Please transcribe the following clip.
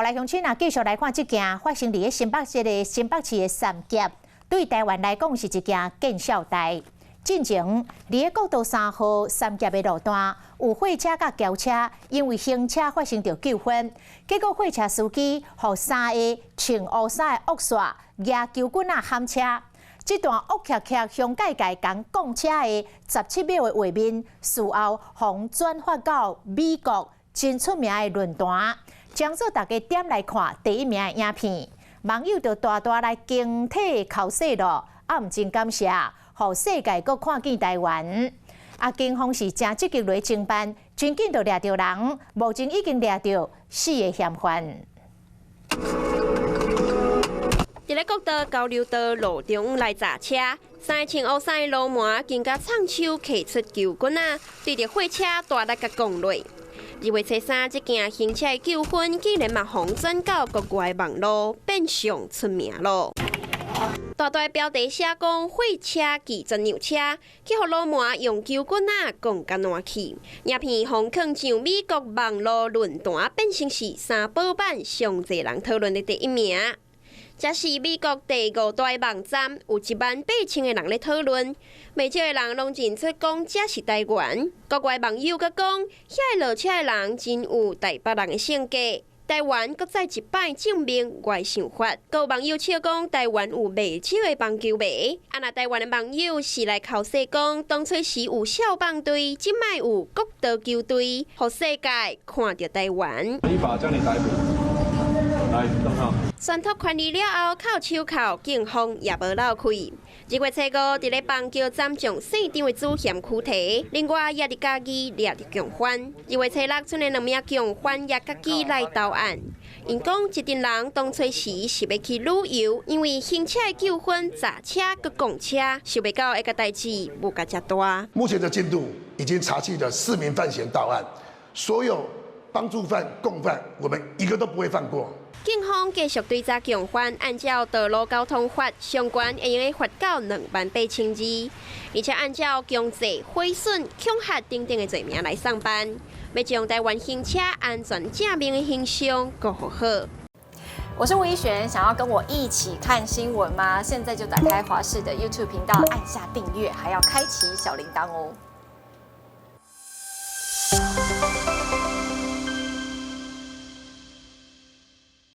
來鄉親啊，繼續來看這件發生佇咧新北市的新北市的三峽，對台灣來講是一件見笑代。進前佇咧國道3號三峽的路段，有貨車佮轎車因為行車發生著糾紛，結果貨車司機予三个穿烏衫的惡煞舉球棍仔撼車。這段惡騎騎鄉界界共摃車的17秒的畫面，事後予轉發到美國真出名的論壇，將做大家點來看第一名的影片，網友就大大來驚體口水咯，啊，毋真感謝，予世界閣看見台灣。啊，警方是誠積極來偵辦，真緊就掠著人，目前已經掠著四个嫌犯。佇咧國道交流道路中來軋車，三个穿烏衫的流氓緊共藏手提出球棍仔，對著貨車大力共摃落。2月初3，這件行車的糾紛竟然嘛予轉到國外網路，變上出名囉。大大標題寫講貨車拒絕讓車，去予流氓用球棍仔摃共爛去。影片予放上美國網路論壇，變成是三寶版上濟人討論的第一名。這是美國第五大網站，有1.8萬個人咧討論，袂少的人攏認出講這是台灣。國外網友閣講，遐个落車的人真有台北人的性格。台灣閣再一擺證明我的想法。閣有網友笑講，台灣有袂少的棒球迷。啊，若台灣的網友是來剾洗講，當初時有少棒隊，這擺有國道球隊，予世界看著台灣。依法將你逮捕。來，登上。宣託權利了後，銬手銬，警方也無漏氣。2月初5，佇咧板橋站將姓張的主嫌拘提，另外也佇嘉義掠著共犯。2月初6，賰的兩名共犯也家己來投案。𪜶講，這陣人當初時是欲去旅遊，因為行車的糾紛，軋車閣摃車，想袂到會共代誌舞共遮大。目前的進度已經查緝了四名犯嫌到案，所有幫助犯、共犯，我們一個都不會放過。警方繼續追查共犯，按照道路交通法，相關會用得罰到28,200，而且按照強制毀損、恐嚇等等的罪名來送辦，欲將台灣行車安全正面的形象閣予好。我是吳怡璇，想要跟我一起看新聞嗎？現在就打開華視的 YouTube 頻道，按下訂閱，還要開啟小鈴鐺哦。